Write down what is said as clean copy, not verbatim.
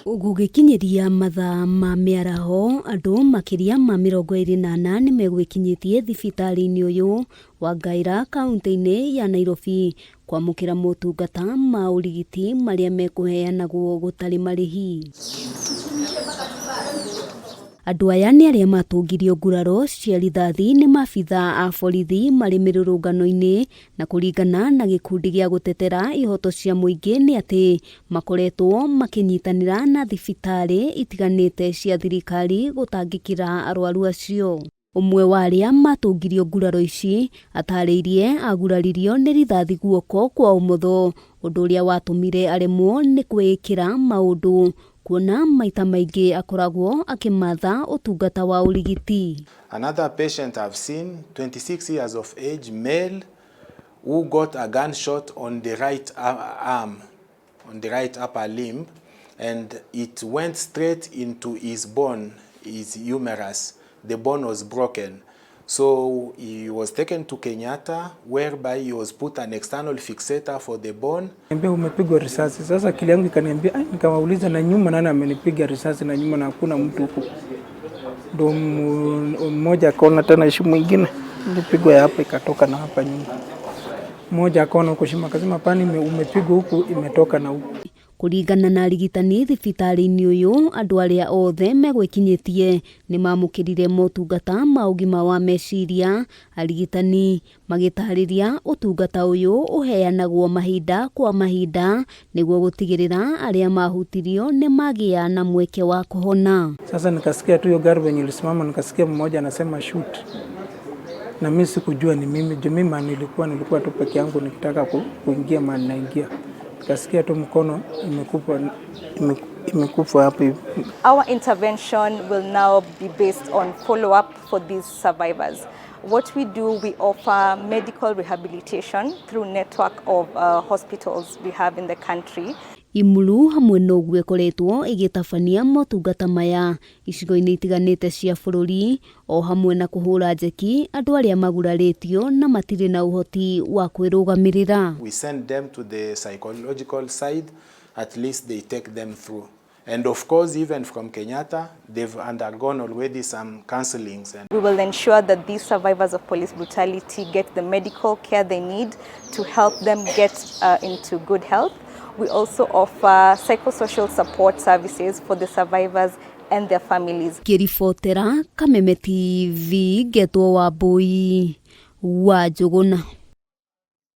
Gũgĩkinyĩria mathaa ma mĩaraho, andũ makĩria ma 24 nĩmegwĩkinyĩtie thibitarĩ-inĩ ũyũ wa Ngaĩra kaũntĩ-inĩ ya Nairobi kwamũkĩra motungata ma ũrigiti marĩa mekũheanagwo gũtarĩ marĩhi. Andũ aya nĩ arĩa matũngirio nguraro cia rithathi nĩ maabitha a borithi marĩ mĩrũrũngano-inĩ na kũringana na gĩkundi gĩa gũtetera ihoto cia mũingĩ nĩ atĩ makoretwo makĩnyitanĩra na thibitarĩ itiganĩte cia thirikari gũtangĩkĩra arwaru acio. Ũmwe wa arĩa matũngirio nguraro ici atarĩirie aguraririo nĩ rithathi guoko kwa ũmotho ũndũ ũrĩa watũmire aremwo nĩ kwĩĩkĩra maũndũ kuona maita maingĩ akoragwo akĩmatha ũtungata wa ũrigiti. Another patient I've seen, 26 years of age, male, who got a gunshot on the right arm, on the right upper limb, and it went straight into his bone, his humerus. The bone was broken. So he was taken to Kenyatta, whereby he was put an external fixator for the bone. Niambia umepigwa risasi. Sasa akili yangu ikaniambia, "Ai," nikawauliza na nyuma nani amenipiga risasi na nyuma na hakuna mtu huku. Ndo mmoja akaona tena ishi mwingine nilipigwa ya hapa ikatoka na hapa nyuma. Mmoja akaona huko shimo akasema hapana, umepigwa huku imetoka na huku. Kũringana na arigitani thibitarĩ-inĩ ũyũ, andũ arĩa othe megwĩkinyĩtie nĩ mamũkĩrire motungata ma ũgima wa meciria. Arigitani magĩtarĩria ũtungata ũyũ ũheanagwo mahinda kwa mahinda nĩguo gũtigĩrĩra arĩa mahutirio nĩ magĩa na mweke wa kũhona. Sasa nikasikia tu hiyo gari venye ilisimama, nikasikia mmoja anasema shoot, na mimi sikujua ni mimi juu mimi mahali nilikuwa tu peke yangu nikitaka kuingia mahali naingia, nikasikia tu mkono imekufa hapo hivi. Our intervention will now be based on follow-up for these survivors. What we do, we offer medical rehabilitation through network of hospitals we have in the country. Imuru hamwe noguo ĩkoretwo ĩgĩtabania motungata maya icigo-inĩ itiganĩte cia bũrũri o hamwe na kũhũra njeki andũ arĩa magurarĩtio na matirĩ na ũhoti wa kwĩrũgamĩrĩra. We send them to the psychological side, at least they take them through. And of course, even from Kenyatta, they've undergone already some counselings. And We will ensure that these survivors of police brutality get the medical care they need to help them get into good health. We also offer psychosocial support services for the survivors and their families. Ngĩribotera Kameme TV ngetwo Wambui wa Njũgũna.